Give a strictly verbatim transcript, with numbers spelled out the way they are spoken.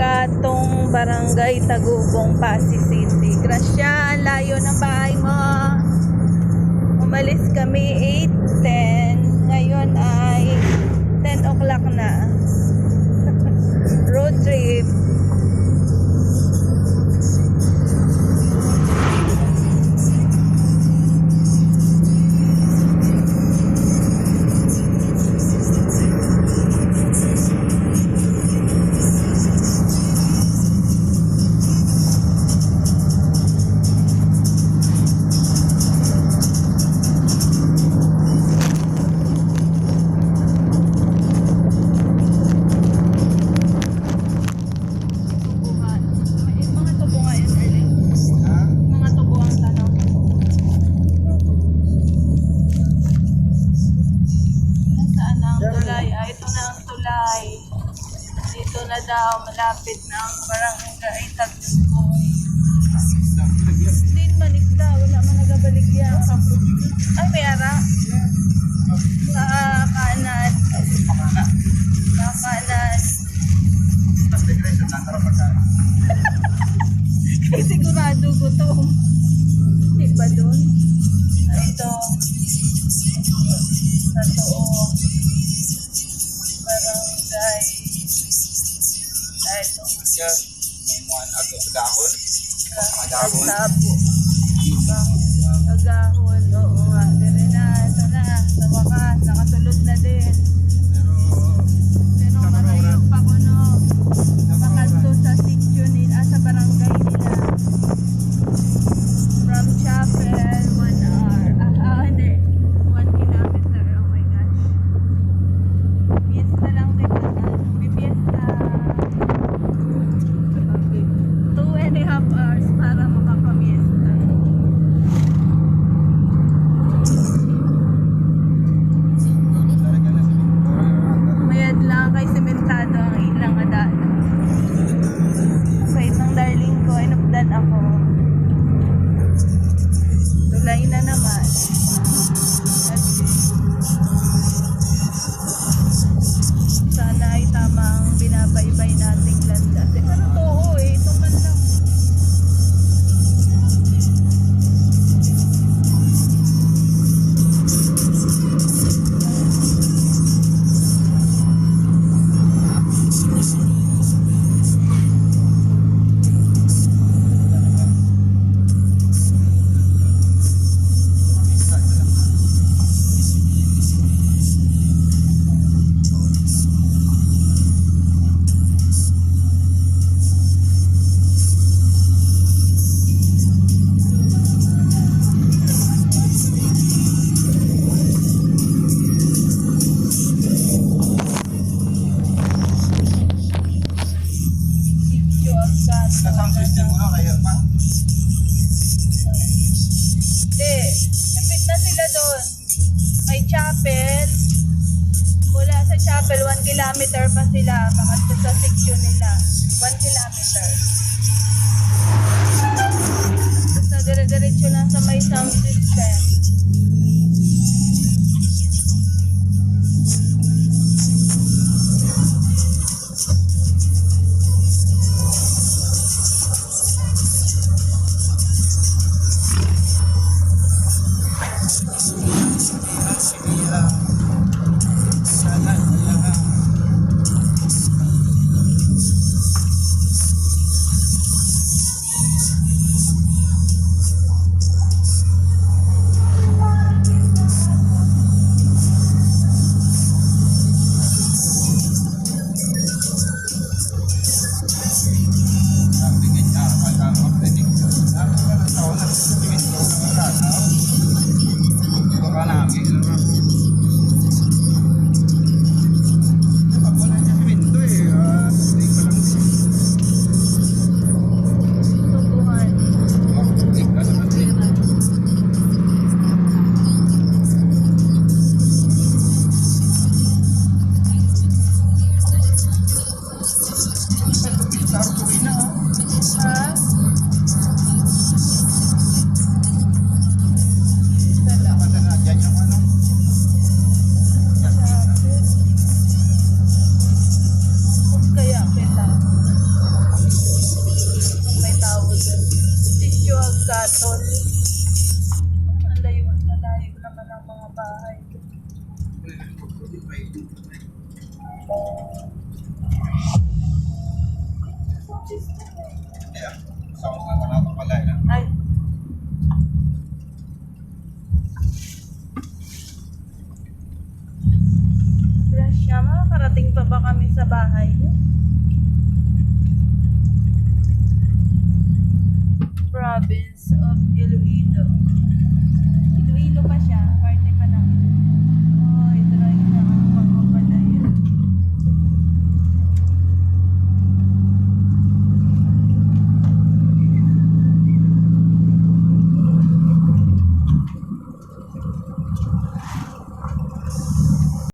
Katong Barangay Tagubong, Passi City. Gracia, ang layo ng bahay mo. Umalis kami eight ten. Ngayon ay ten o'clock na. Road trip. Tubuhan. May mga tubo nga yun, Erling. Ha? Mga tubo ang tanong. Nasaan na ang tulay? Ah, ito na ang tulay. Dito na daw, malapit na ang barangay Tagubong. Din manik daw, wala man nagabaligya. Ay, may ara. Sa kanan. Sa kanan. Kay sigurado gutom. Di ba dun? Ito. Sa tuo. Barangay. Ay, ito. Yes. May mga ato sa dahon. Sa dahon. Sabo. Agahon, oo nga. Diri na, ito na. Sa wakas, nakasulod na din. Pero, pero sa marayo pa kuno. Sa makadto sa sitio nila, ah, sa barangay nila. From chapel, one hour. Ah, ah, hindi. One kilometer. Oh my gosh. Fiesta lang din. May fiesta. Two and a half hours para makapamiesta. Mayad lang kay sementado ang ilang nga daan. Sa itong darling ko, inupdan ako. Tulay na naman. Sana ay tamang binabaybay nating landas. Eh, pero tuo eh. Ito man lang. Sa sound system mo na, kaya pa. Hindi. Lapit na sila doon. May chapel. Mula sa chapel, one kilometer pa sila. Pangadto sa section nila. One kilometer. Basta dire-diretso lang sa may sound system. Pa ba kami sa bahay? Province of Iloilo. Iloilo pa siya.